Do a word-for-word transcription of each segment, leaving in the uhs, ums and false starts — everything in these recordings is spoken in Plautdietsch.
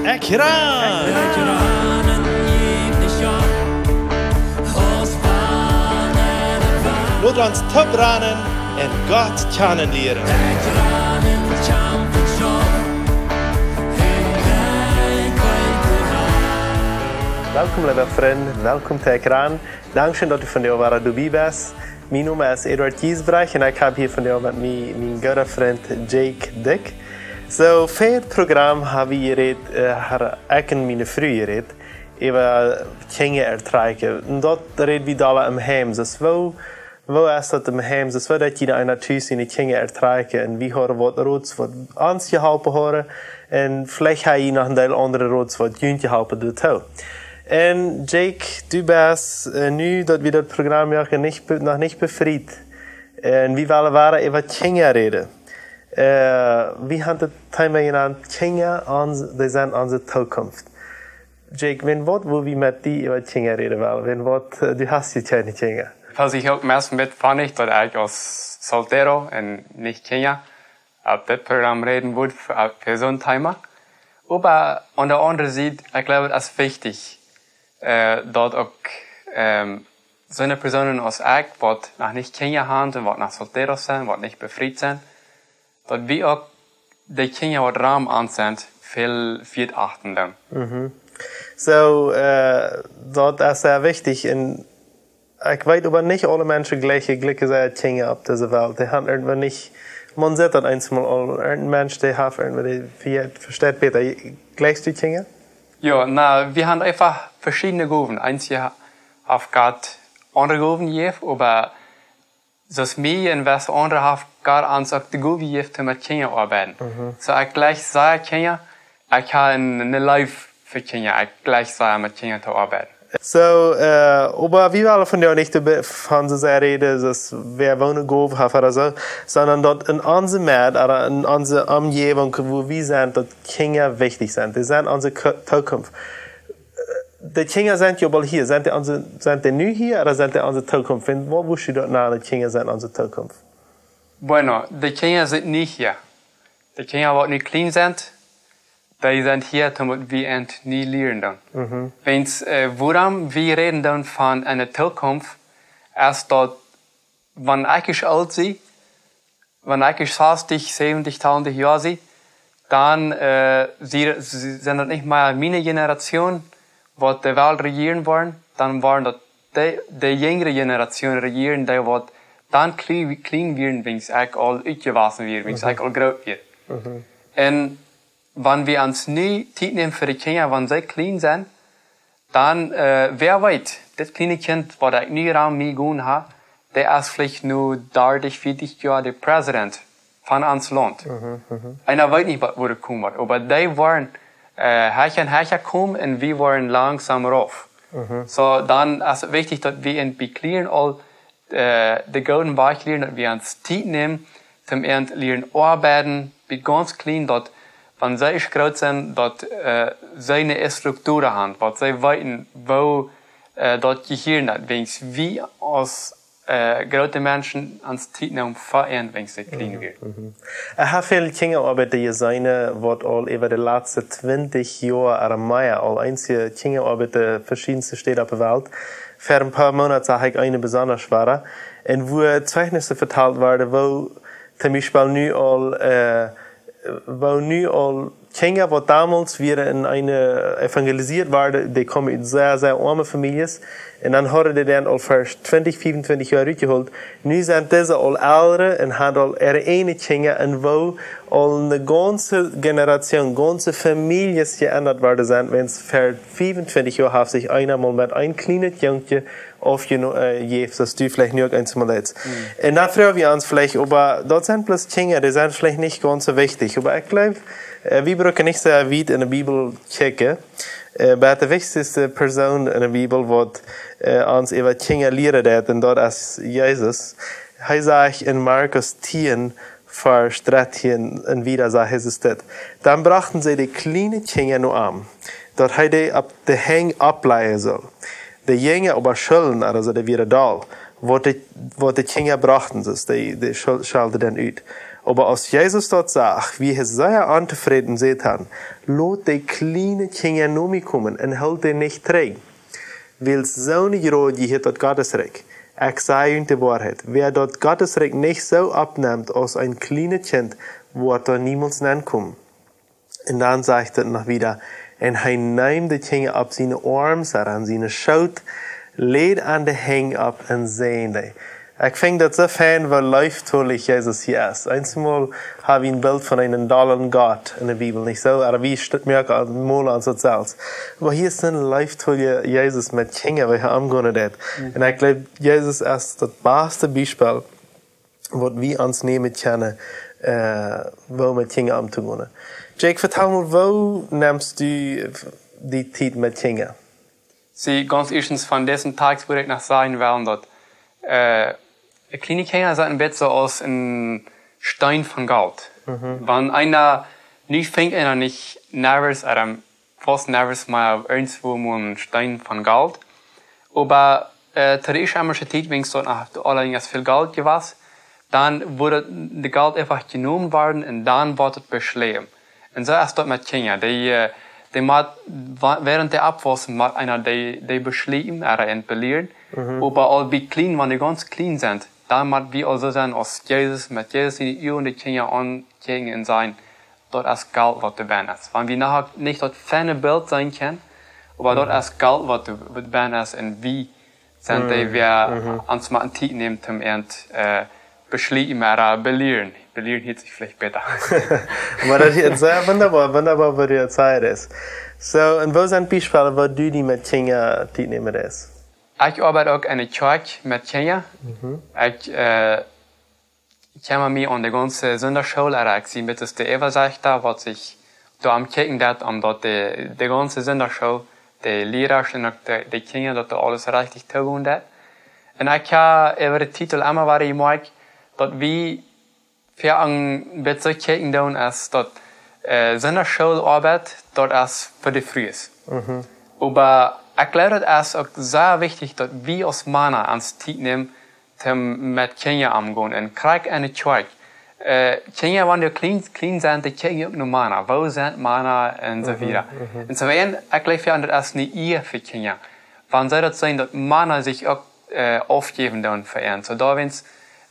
Ekj ran! Lot ons toop ranen un Gott kjanen lieren. Welkom, leewe Frind. Welkom to Ekj ran. Dankscheen, daut du vondoag wada doabie best. Mien Nomen es Eduard Giesbrecht un ekj hab hia vondoag met mie mienen gooden Frint Jake Dyck. Soo, fa daut Program hab wie jerät, äh, ha ekj un miene Fru jerät, äwa Kjinja ertrakjen. Un doa räd wie dolla em Heim. Soo, woo, woo es daut em Heim? Soo, woo deit jieda eena tus siene Kjinja ertrakjen? Un wie hieren waut Rots, waut ons jeholpen hauden. Un veleicht ha jie noch een Deel aundre Rots, waut junt jeholpen hauden doatoo. Un Jake, du best, äh, nu daut wie daut Program moaken, nich be-, noch nich befriet. Un wie wellen wada äwa Kjinja räden. Äh, wie haben daut Thema jenant, Kjinja, ons, dee sent onse Tookunft. Jake, wan waut, woo wie met die äwa Kjinja räden wellen, wan waut, äh, du hast je kjeene Kjinja. Felt sikj uk meist met von nich, daut ekj aus soltero un nich Kjinja opp dit Program räden wudd fa, fa soon Thema. Oba aun de aundre Sied, ekj jleew, daut es wichtich, äh, daut uk, ähm, soone Persoonen aus ekj, waut noch nich Kjinja haben un waut noch solteros sent, waut nich befriet sent, daut wie uk de Kjinja, waut rom ons sent, väl wieet achten doonen. Mhm. Soo, äh, daut es sea wichtich. Un ekj weet oba nich, aule Menschen jlikjen, jlikjen sea Kjinja opp dise Welt. Dee haben irjentwaut nich, maun sajcht daut eemol aul, een Mensch, dee haft irjentwaut, dee vesteit bäta. Jlikjst du Kjinja? Jo, na, wie haben eefach veschiedne Gowen. Eenje ha-, haft Gott aundre Gowen jejäft, oba soo aus mie un waut aundre haft Gott ons uk de Gow jejäft, om met Kjinja to oabeiden. Mhm. Soo, ekj jlikj sea Kjinja, ekj ha eene, eene Leew fa Kjinja, ekj jlikj sea met Kjinja to oabeiden. Soo, äh, oba wie wellen vondoag nich doa be-, von soo sea räden, daut wäa woo eene Gow haft ooda soo, sonda daut en onse Medd, ooda en onse Omjäwunk, wua wie sent, daut Kjinja wichtich sent. Dee sent onse Ko-, Tookunft. Äh, de Kjinja sent jo aul hia. Sent dee onse, sent dee nu hia, ooda sent dee onse Tookunft? Wan, woo wurscht du daut nanen, de Kjinja sent onse Tookunft? Bueno, de Kjinja sent nu hia. De Kjinja, waut nu kjlien sent, dee sent hia, daut wie an nu lieren dan. Mhm. Wan, äh, wuarom wie räden dan von eene Tookunft, es daut, wan ekj ieescht oolt sie, wan ekj ieescht sastich, säwentich, tachentich Joa sie, dan, äh, sie, sie, sent daut nich mea miene Generation, waut de Welt rejieren woaren, dan woaren daut de, de jinjre Generation rejieren, dee waut dan kjlie-, kjlien wieren, wan ekj aul utjewossen wia, wan Mhm. ekj aul groot wia. Mhm. Un wan wie ons nu Tiet nämen fa de Kjinja, wan see kjlien sent, dan, äh, wäa weet, dit kjliene Kjint, waut ekj nu rom mie jegonen hab, dee es veleicht nu dartich, vieetich Joa de President von ons Launt. Mhm, mhm. Eena weet nich, waut woat komen, oba dee woaren, äh, hecha un hecha komen un wie woaren langsom rauf. Mhm. Soo, dan es et wichtich, daut wie an bie kjliene aul äh, de gooden Wajch lieren, daut wie ons Tiet nämen, toom an lieren oabeiden, bie gaunz kjlien, daut, wan see ieescht groot sent, daut, äh, see eene Struktua haben, waut see weeten, woo, äh, daut jehieren haft, wan wie aus, äh, groote Menschen ons Tiet nämen fa an, wan see kjlien Mhm, wieren. Mhm. Ekj hab väl Kjinjaoabeit jeseenen, waut aul äwa de latste twintich Joa ooda mea aul eenje Kjinjaoabeit, äh, veschiedne Städen opp de Welt. Ver een poa Moonaten sach ekj eene besonda schwoa. Un wua Zeichnisse vetalt worden, wua toom Biespel nu aul, äh, wua nu aul Kjinja, waut donmols wieren en eene evangelisieet worden, dee kjeemen ut sea, sea oame Famieljes. Un dan hauden dee dan aul fa twintich, fiefuntwintich Joa rutjehoolt. Nu sent dise aul Elren un haben aul äare eejne Kjinja un wua aul eene gaunze Generation, gaunze Famieljes jeendat worden sent, wan ver fiefuntwintich Joa haft sikj eena mol met een kjlienet Jungkje aufjeno-, äh, jejäft, soo aus du veleicht nu uk eemol deist. Mhm. Un dan froag wie ons veleicht, oba daut sent bloos Kjinja, dee sent veleicht nich gaunz soo wichtich. Oba ekj jleew, äh, wie brucken nich soo wiet en de Bibel kjikjen. Äh, oba de wichtichste Persoon en de Bibel, waut, äh, ons äwa Kjinja lieren deed, un daut es Jesus. Hee sajcht en Markus tieen, Varsch dartieen un wieda sajcht Jesus dit: Dan brochten see de kjliene Kjinja no am, daut hee dee opp de Henj oppläajen sull. De Jinja oba schulden, aulsoo dee wieren doll, waut de, waut de Kjinja brochten, soo dee, dee schul-, schelden dan ut. Oba aus Jesus daut sach, wia hee sea ontofräd un säd: Lot de kjliene Kjinja no mie komen un hoolt dee nich trigj. Wiels soone Jrod jehieet daut Gottes Rikj. Ekj saj junt de Woarheit: Wäa daut Gottes Rikj nich soo oppnemt aus een kjlienet Kjint, woat doa niemols nenkomen. Un dan sajcht et noch wieda: Un hee neem de Kjinja opp siene Oarms, ooda aun siene Schoot, läd an de Henj opp un säajend dee. Ekj finj daut soo fein, woo leeftolich Jesus hia es. Eenjemol ha wie een Bilt von eenen dollen Gott enne Bibel, nich soo? Ooda wie st-, moaken, molen ons daut selfst. Oba hia es een leeftolja Jesus met Kjinja, woo hee omgonen deit. Un ekj jleew, Jesus es daut baste Biespel, waut wie ons nämen kjennen, äh, woo met Kjinja omtogonen. Jake, vetal mol, woo nemst du die Tiet met Kjinja? See, gaunz ieeschtens von disen Dach wudd ekj noch sajen wellen, daut, äh, kjliene Kjinja sent een bät soo aus een Steen von Golt. Wan eena nu fangt, eena nich nervös, ooda fast nervös, mau irjentwoo mol een Steen von Golt. Oba, äh, to de ieeschte emma Tiet, wiels doa noch aulawäajen väl Golt jewast, dan woat de Golt eefach jenomen woaren un dan woat et beschläpen. Un soo es daut met Kjinja. Dee, äh, dee mott, wa-, wäarent dee oppwaussen, mott eena dee, dee beschläpen, ooda belieren. Oba aul bie kjlien, wan dee gaunz kjlien sent, dan mott wie aul soo sennen aus Jesus, met Jesus siene Uagen de Kjinja aunkjikjen un sajen: Daut es Golt, waut doa bennen es. Wan wie noch nich daut feine Bilt seenen kjennen, oba daut es Golt, waut doa bennen es, un wie sent dee, waut ons motten Tiet nämen, om an, äh, beschläpen, ooda belieren. Belieren hieet sikj veleicht bäta. Oba daut es sea wundaboa, wundaboa, woo du daut sajchst. Soo, un woo sent Biespels, woo du die met Kjinja Tiet nämen deist? Ekj oabeid uk enne Kjoakj met Kjinja. Ekj, äh, kjemma mie om de gaunze Sindachschool, ooda ekj sie met de Äwasajchta, waut sikj doa omkjikjen deit, om daut de, de gaunze Sindachschool, de Liera un uk de, de Kjinja, daut doa aules rajcht toogonen deit. Un ekj ha äwa de Tiet emma wada jemoakjt, daut wie fa een bät soo kjikjen doonen, es daut, äh, Sindachschooloabeit, daut es fa de Frues. Oba ekj jleew, daut es uk sea wichtich, daut wie aus Mana ons Tiet nämen, om met Kjinja omtogonen. Un krakjt enne Kjoakj. Äh, Kjinja, wan dee kjlien, kjlien sent, dee kjikjen uk no Mana. Woo sent Mana un soo wieda. Un soo wieda, ekj jleew, jo, daut es eene Ea fa Kjinja. Wan see daut seenen, daut Mana sikj uk, äh, aufjäwen doonen fa an. Soo doawäajen,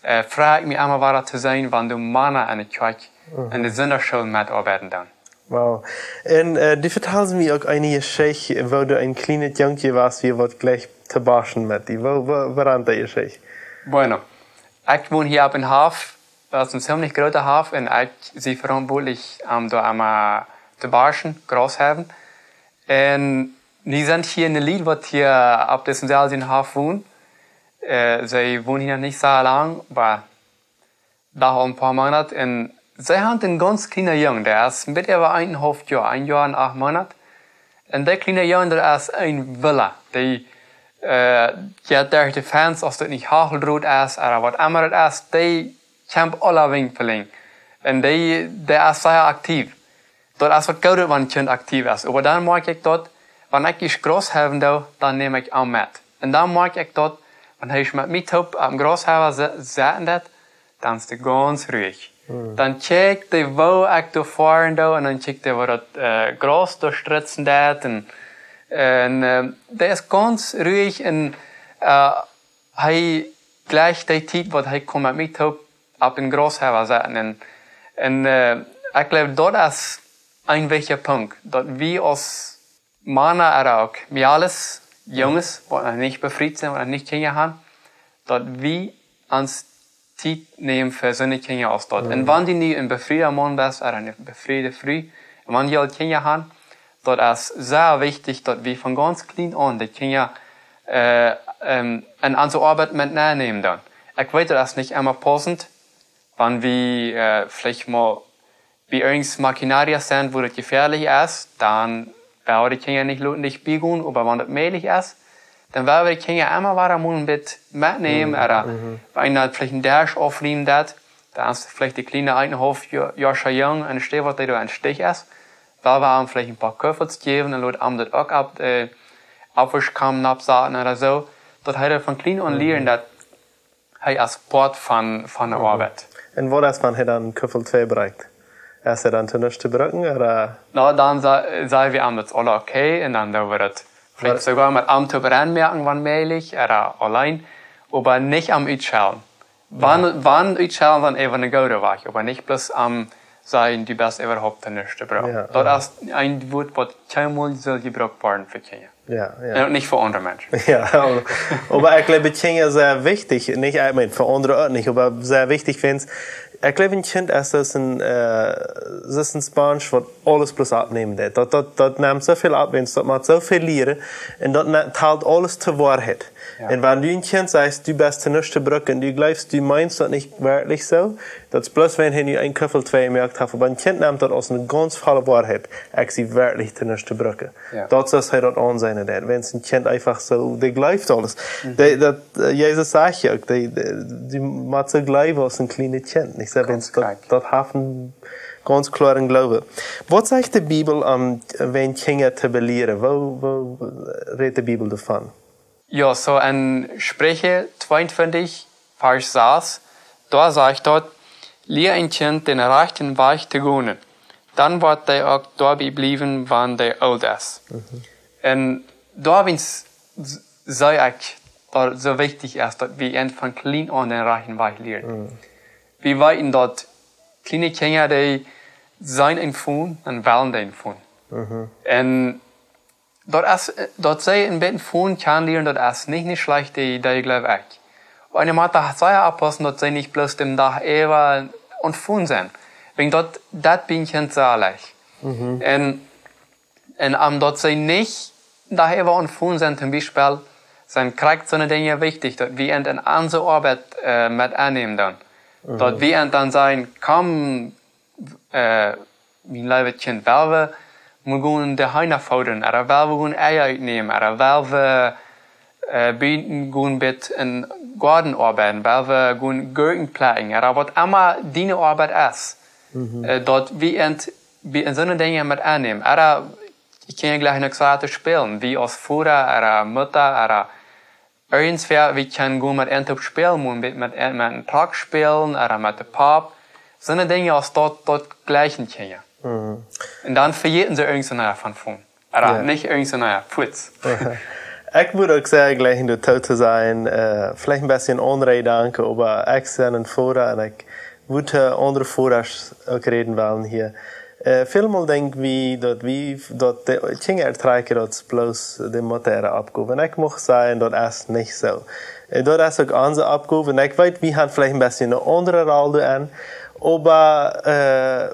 äh, frei ekj mie emma wada to seenen, wan de Mana enne Kjoakj enne Sindachschool metoabeiden doonen. Wow. Un, äh, du vetalst mie uk eene Jeschicht, woo du een kjlienet Jungkje wieescht, woo waut jlikj to barschen met die. Woo, woo, woo wia dee Jeschicht? Bueno, ekj won hia opp een Hoff, daut es een ziemlich groota Hoff, un ekj sie veauntwuatlich, om doa emma to barschen, Graus to haben. Un nu sent hia eene Lied, waut hia opp disen selwjen Hoff wonen. Äh, see wonen hia noch nich soo lang, oba doch aul een poa Moonat. Un see haben een gaunz kjliena Jung, dee es een bät äwa eenenhaulf Joa, een Joa un acht Moonat. Un dee kjliena Jung, daut es een Willa. Dee, äh, jeit derch de Fenst, aus daut nich Hacheldrot es, ooda waut emma daut es, dee kjemt aule Winkj velenjd. Un dee, dee es sea aktiv. Daut es waut Goodet, wan een Kjint aktiv es. Oba dan moakj ekj daut, wan ekj ieescht Graus haben doo, dan näm ekj am met. Un dan moakj ekj daut, wan hee met mie toop aum Graushäwa se-, sitten deit, dan es dee gaunz ruich. Dan kjikjt dee, woo ekj doa foaren doo, un dan kjikjt dee, woo daut, äh, Graus doa stritzen deit, un, un, äh, dee es gaunz ruich, un, äh, hee jlikjt dee Tiet, waut hee kaun met mie toop opp een Graushäwa sitten. Un, un, äh, ekj jleew, daut es een wichtja Punkt, daut wie aus Mana ooda uk Mejales, Junges, waut noch nich befriet sent, waut noch nich Kjinja haben, daut wie ons Tiet nämen fa soone Kjinja aus daut. Un wan du nu een befrieda Maun best ooda eene befriede Fru, un wan du aul Kjinja hast, daut es sea wichtich, daut wie von gaunz kjlien aun de Kjinja, äh, ähm, en onse Oabeit met nenämen dan. Ekj weet, daut es nich emma paussent, wan wie, äh, veleicht mol bie irjent Maschinarias sent, wua daut jefäadlich es, dan woa wie de Kjinja nich loten dicht bie gonen, oba wan daut mäajlich es, dan woa wie de Kjinja emma wada mol een bät metnämen, ooda wan eena veleicht een Desch aufräumen deit, dan es veleicht de kjliene eenenhaulf Jo-, Joascha Jung, un stell waut dee doa em Stich es, woa wie am veleicht een poa Kuffels jäwen un lot am daut uk opp, äh, Aufwischkamm nopp saten ooda soo, daut hee daut von kjlien aun lieren, daut hee es Poat von, von de Oabeit. Un waut es, wan hee dan Kuffel twee brinjt? Es hee dan to nuscht to brucken, ooda? Na, dan sa-, saj wie am, daut es aules okay, un dan doo wie daut veleicht soogoa met am toop moaken, wan mäajlich, ooda auleen, oba nich am utschellen. Wan, wan utschellen, dan äwa een gooden Wajch, oba nich bloos am sajen, du best äwahaupt to nuscht to brucken. Jo, daut jo. Es een Wuat, waut kjeenmol saul jebrukt woaren fa Kjinja. Jo, jo. Un uk nich fa aundre Menschen. Jo, oba, oba ekj gleew, Kjinja sent wichtich, nich, ekj meen, fa aundre uk nich, oba sent wichtich fa ons. Ekj gleew, een Kjint es soo aus een, äh, soo aus een Sponge, waut aules bloos oppnämen deit. Daut, daut, daut nemt soo väl opp, wiels daut mott soo väl lieren, un daut ne-, talt aules to Woarheit. Jo. Un wan du een Kjint sajchst, du best to nuscht to brucken, un du gleefst, du meenst daut nich werkjlich soo, daut es bloos, wan hee nu een Kuffel twee jemoakt haft, oba een Kjint nemt daut aus eene gaunz volle Woarheit. Ekj sie werkjlich to nuscht to brucken. Jo. Daut es, aus hee daut aunseenen deit. Wan een Kjint eefach soo, dee gleeft aules. Mhm. Dee, daut, äh, Jesus sajcht jo uk, dee, dee, du motst soo gleewen aus een kjlienet Kjint. Ekj saj, gaunz daut, krakjt. Daut haft een gaunz kloaren Gloowen. Waut sajcht de Bibel, om, äh, wan Kjinja to belieren? Woo, woo, äh, rät de Bibel doavon? Jo, soo en Spricha tweeuntwintich, Varsch sas, doa sajcht daut: "Lia een Kjint dän rajchten Wajch to gonen, dan woat dee uk doabie bliewen, wan dee oolt es." Mhm. Un doawäajen s-, saj ekj, daut soo wichtich es, daut wie an von kjlien aun dän rajchten Wajch lieren. Mhm. Wie weeten, daut kjliene Kjinja, dee seenen een Phone, dan wellen dee een Phone. Mhm. Un daut es, daut see een bät Phone kjanen lieren, daut es nich ne schlajchte Idee, gleew ekj. Oba eena mott doa sea oppaussen, daut see nich bloos dän Dach äwa aum Phone sent. Wäajen daut, daut brinjt Kjint sea leicht. Mhm. Un, un om daut see nich dän Dach äwa aum Phone sent, toom Biespel, sent krakjt soone Dinja wichtich, daut wie an, an onse Oabeit, äh, met aunnämen dan. Mhm. Daut wie an dan sajen, komm, äh, mien leewa Kjint, well wie mol gonen de Heena foodren, ooda well wie gonen Eia utnämen, ooda well wie, äh, buten gonen bät em Goaden oabeiden, well wie gonen Gurkjen plekjen, ooda waut emma diene Oabeit es. Mhm. Äh, daut wie an, wie an soone Dinja met aunnämen. Ooda ekj kaun je jlikj noch sajen to spälen, wie aus Voda, ooda Mutta, ooda irjentwäa, wie kjennen gonen met an toop spälen, mol met, met, met een Truck spälen, ooda met de Pap. Soone Dinja aus daut, daut jlikjen Kjinja. Mhm. Un dan vejäten see irjent soo von Phone. Ooda jo. Nich irjent soo, jo, fuaz. Ekj mott uk sea jlikj doatoo to sajen, äh, veleicht een bät aundre Jedanken, oba ekj sie een Voda un ekj wudd, äh, aundre Vodasch uk räden wellen hia. Äh, välmol denkj wie, daut wie, daut de Kjinja ertrakjen, daut es bloos de Mutta äare Oppgow. Un ekj mucht sajen, daut es nich soo. Äh, daut es uk onse Oppgow. Un ekj weet, wie haben veleicht een bät eene aundre Roll doa aun. Oba, äh,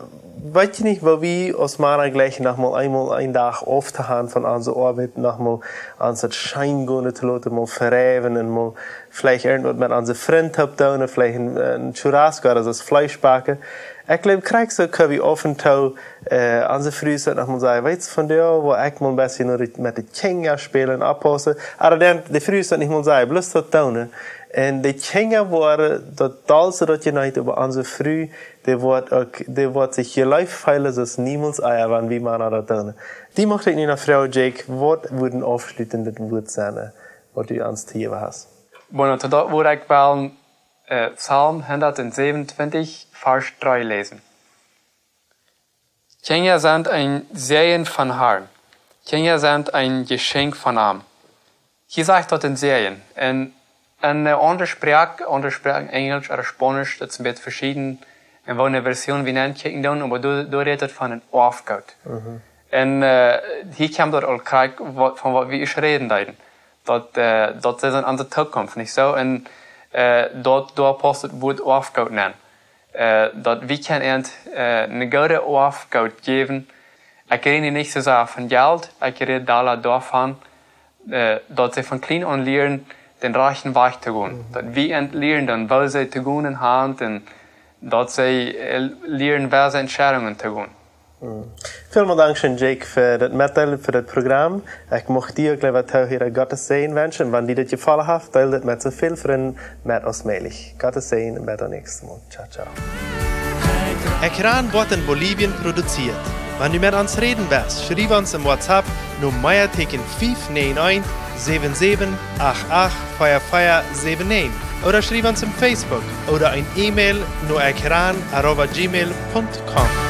weet jie nich, woo wie aus Mana jlikjen noch mol eemol een Dach auftohaben von onse Oabeit, noch mol ons daut scheen gonen to loten, mol vereewen un mol veleicht irjentwaut met onse Frind to doonen, veleicht een, een Churrasco ooda soo Fleesch backen. Ekj jleew, krakjt soo kjenn wie auf un too, äh, onse Frues daut noch mol sajen, weetst, vondoag well ekj mol een bät met de Kjinja spälen, oppaussen. Oba dan, de Frues daut nich mol sajen, bloos daut doonen. Un de Kjinja woaren daut dollste daut jeneeten, oba onse Fru, dee woat uk, dee woat sikj jeleeft feelen, soo aus niemols ea, wan wie Mana daut doonen. Dee mucht ekj nu noch froagen, Jake, waut wudd een aufschlutendet Wuat sennen, äh, waut du ons to jäwen hast? Bueno, to daut wudd ekj well, äh, Psalm hundatsäwenuntwintich, Varsch dree läsen. Kjinja sent een Säajen vom Harn. Kjinja sent een Jeschenkj von am. Hia sajcht daut een Säajen. Un, un, äh, aundre Sproak, aundre Sproaken, Enjelsch ooda Spaunisch, daut es een bät veschieden, en waut ne Version wie nokjikjen doonen, oba doa, doa rät et von een Oafgoot. Mhm. Un, äh, hia kjemt daut aul krakjt waut, von waut wie ieescht räden deeden. Daut, äh, daut es dan onse Zukunft, nich soo? Un, äh, daut, doa pausst daut Wuat Oafgoot aun. Äh, daut wie kjennen an, äh, een goodet Oafgoot jäwen. Ekj räd hia nich soo sea von Jelt, ekj räd dolla doavon, äh, daut see von kjlien aun lieren, dän rajchten Wajch to gonen. Mhm. Daut wie an lieren dan, woo see to gonen haben, un daut see, äh, lieren, woo see Entscheidungen to gonen. Mhm. Välmol dankscheen, Jake, fa daut Metdeelen, fa daut Program. Ekj mucht die uk leewa Toohiera Gottes Säajen wenschen. Wan die daut jefollen haft, deel daut met soo väl Frind met aus mäajlich. Gottes Säajen un bat daut näakjste Mol. Ciao, ciao. Ekjran woat en Bolivien produzieet. Wan du met ons räden west, schriew ons em WhatsApp no mea Tieekjen fief näajen eent, säwen säwen, acht acht, vea vea säwen näajen. ooda schriew ons em Facebook ooda een E-Mail no ekran arroba gmail punkt com.